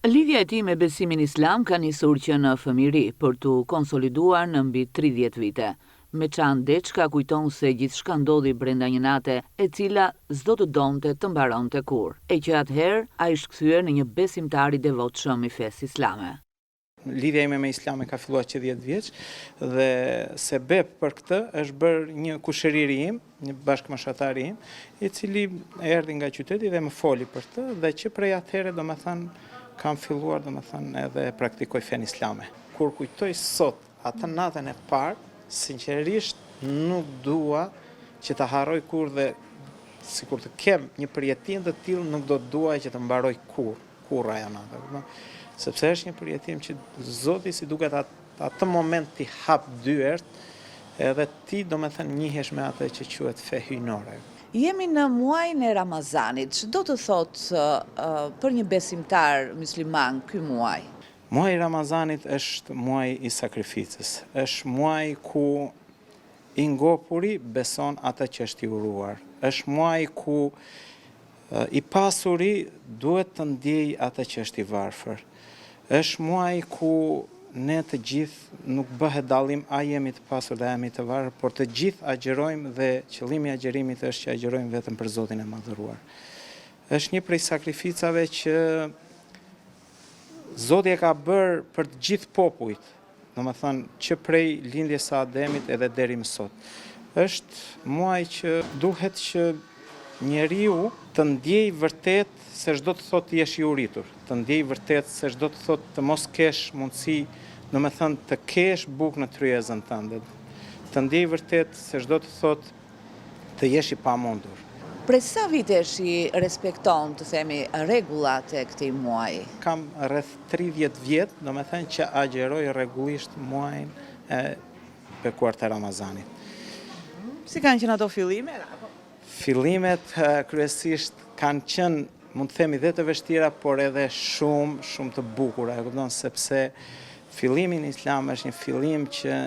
Lidhja e tij me besimin islam ka nisur që në fëmijëri, për t'u konsoliduar në mbi 30 vite. Meçan Deçka kujton se gjithçka ndodhi brenda një nate, e cila s'do të donte të mbaronte kurrë, e që atëherë ai është kthyer në një besimtar i devotshëm i fesë islame. Lidhja ime me Islamin ka filluar që 10 vjeç dhe sebep për këtë është bërë një kushëriri im, një bashkëmoshatari im, i cili erdhi nga qyteti dhe më foli për të dhe që prej atëherë domethënë kam filluar domethënë edhe praktikoj fenë islame. Kur kujtoj sot atë natën e parë, sinqerisht nuk dua që ta harroj kurrë dhe sikur të kem një përjetim të tillë nuk do të dua që të mbaroj kurrë. Kurrë ajo natë, e kupton? Sepse është një përjetim që Zoti si duket atë, atë moment t'i hap dyert, edhe ti domethënë njihesh me atë që quhet fe hyjnore. Jemi në muajin e Ramazanit, ç'do të thotë për një besimtar mysliman ky muaj? Muaji i Ramazanit është muaji i sakrificës, është muaji ku i ngopuri beson atë që është i uruar, është muaji ku I pasuri duhet të ndjejë atë që është i varfër. Është muaji ku ne të gjithë nuk bëhet dallim a jemi të pasur dhe a jemi të varfër, por të gjithë agjërojmë dhe qëllimi i agjërimit është që agjërojmë vetëm për Zotin e Madhëruar. Është një prej sakrificave që Zoti e ka bërë për të gjithë popujt, domethënë që prej lindjes së Ademit edhe deri më sot. Është muaj që duhet që njeriu të ndjejë vërtet se ç'do të thotë të jesh i uritur, të ndjejë vërtet se ç'do të thotë të mos kesh mundësi, domethënë të kesh bukë në tryezën tënde, të ndjejë vërtet se ç'do të thotë të jesh i pamundur. Prej sa vitesh i respekton, të themi, rregullat e këtij muaji? Kam rreth 30 vjet, domethënë që agjëroj rregullisht muajin e bekuar të Ramazanit. Si kanë qenë ato fillime? Fillimet kryesisht kanë qenë, mund të themi dhe të vështira, por edhe shumë, shumë të bukura, e kupton, sepse fillimi në islam është një fillim që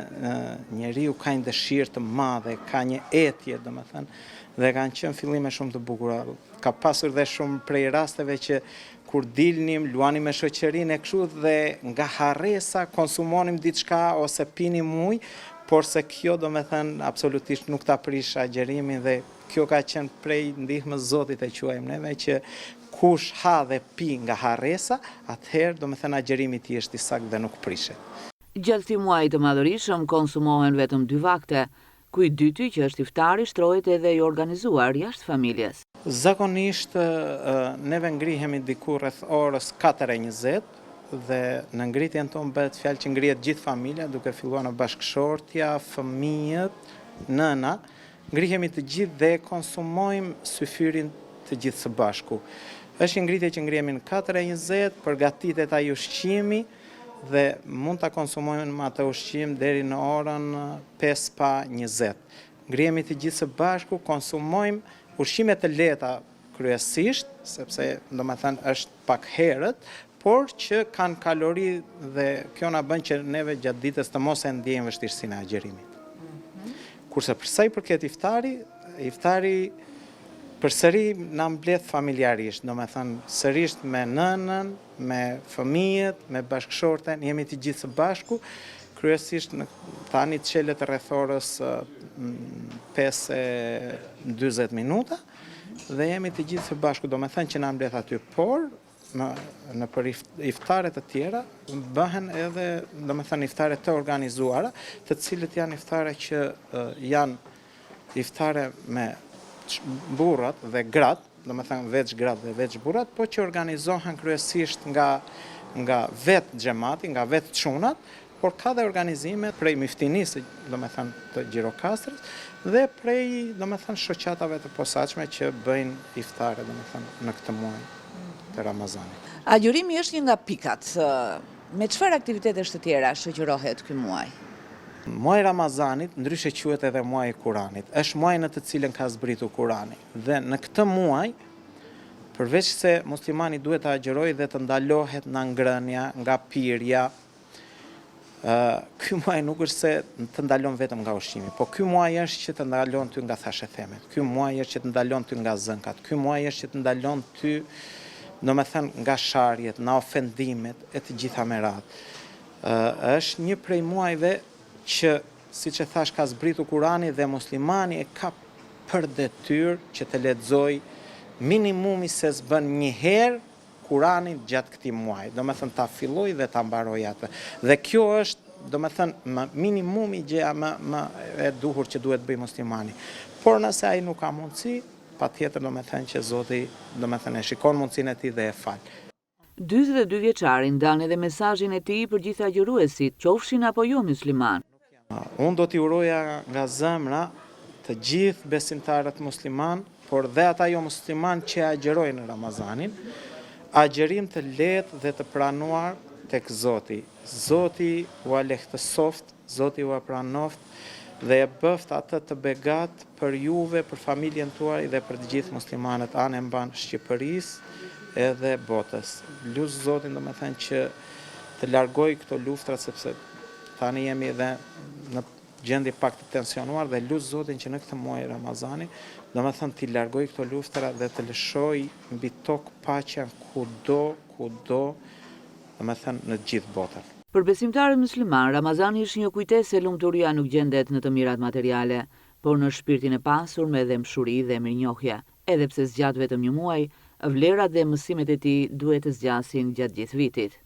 njeriu ka një dëshirë të madhe, ka një etje, domethënë, dhe kanë qenë fillime shumë të bukura. Ka pasur dhe shumë prej rasteve që kur dilnim, luanim me shoqërinë e kështu dhe nga harresa konsumonim diçka ose pinim ujë, por se kjo domethënë absolutisht nuk ta prish agjërimin dhe Kjo ka qenë prej ndihmës Zotit e quajmë neve që kush ha dhe pi nga harresa, atëherë domethënë agjërimi i tij është i saktë dhe nuk prishet. Gjatë këtij muaji të madhërishëm konsumohen vetëm dy vakte, ku i dyti që është iftari shtrohet edhe i organizuar jashtë familjes. Zakonisht neve ngrihemi diku rreth orës 4:20 dhe në ngritjen tonë bëhet fjalë që ngrihet gjithë familja duke filluar nga bashkëshortja, fëmijët, nëna, Ngrihemi të gjithë dhe e konsumojmë syfyrin të gjithë së bashku. Është një ngritje që ngrihemi në 4:20, përgatitet ai ushqimi dhe mund ta konsumojmë atë ushqim deri në orën 5 pa 20. Ngrihemi të gjithë së bashku, konsumojmë ushqime të lehta kryesisht, sepse domethënë është pak herët, por që kanë kalori dhe kjo na bën që neve gjatë ditës të mos e ndjejmë vështirësinë e agjërimit. Kurse për sa i përket iftari, iftari përsëri na mbledh familjarisht, domethënë sërisht me nënën, me fëmijët, me bashkëshorten, jemi të gjithë së bashku, kryesisht në tani çelet rreth orës 5 e 40 minuta dhe jemi të gjithë së bashku, domethënë që na mbledh aty, por në nëpër iftare të tjera bëhen edhe, domethënë iftare të organizuara, të cilët janë iftare që janë iftare me burrat dhe gratë, domethënë veç gratë dhe veç burrat, po që organizohen kryesisht nga nga vetë xhemati, nga vetë çunat, por ka dhe organizime prej myftinisë, domethënë të Gjirokastrës dhe prej, domethënë shoqatave të posaçme që bëjnë iftare, domethënë në këtë muaj të Ramazanit. Agjërimi është një nga pikat. Me çfarë aktivitetesh të tjera shoqërohet ky muaj? Muaji i Ramazanit, ndryshe quhet edhe muaji i Kuranit, është muaji në të cilën ka zbritur Kurani dhe në këtë muaj, përveç se muslimani duhet të agjërojë dhe të ndalohet nga ngrënia, nga pirja, ky muaj nuk është se të ndalon vetëm nga ushqimi, po ky muaj është që të ndalon ty nga thashethemet, ky muaj është që të ndalon ty nga zënkat, ky muaj është që të ndalon ty. Domethënë nga sharjet, nga ofendimet e të gjitha me radhë. Është një prej muajve që, siç e thashë, ka zbritur Kurani dhe muslimani e ka për detyrë që të lexojë minimumi se s'bën një herë Kuranin gjatë këtij muaji, domethënë ta fillojë dhe ta mbarojë atë. Dhe kjo është, domethënë, më minimumi gjëja më më e duhur që duhet të bëjë muslimani. Por nëse ai nuk ka mundësi, patjetër domethënë që Zoti, domethënë e shikon mundësinë e tij dhe e fal. 42 vjeçari ndan edhe mesazhin e tij për gjithë agjëruesit, qofshin apo jo myslimanë. Unë do t'i uroja nga zemra të gjithë besimtarët muslimanë, por dhe ata jo muslimanë që agjërojnë Ramazanin, agjërim të lehtë dhe të pranuar tek Zoti. Zoti ua lehtësoftë, Zoti ua pranoftë dhe e bëftë atë të begatë për juve, për familjen tuaj dhe për të gjithë muslimanët anë e mbanë Shqipërisë edhe botës. Lus Zotin domethënë që të largojë këto luftrat sepse Tani jemi edhe në gjendje pak të tensionuar dhe lus Zotin që në këtë muaj Ramazani, domethënë t'i largojë këto luftëra dhe të lëshojë mbi tokë paqen kudo, kudo, domethënë në gjithë botën. Për besimtarët myslimanë, Ramazani është një kujtesë se lumturia nuk gjendet në të mirat materiale, por në shpirtin e pasur me dhembshuri dhe mirënjohje. Edhe pse zgjat vetëm një muaj, vlerat dhe mësimet e tij duhet të zgjasin gjatë gjithë vitit.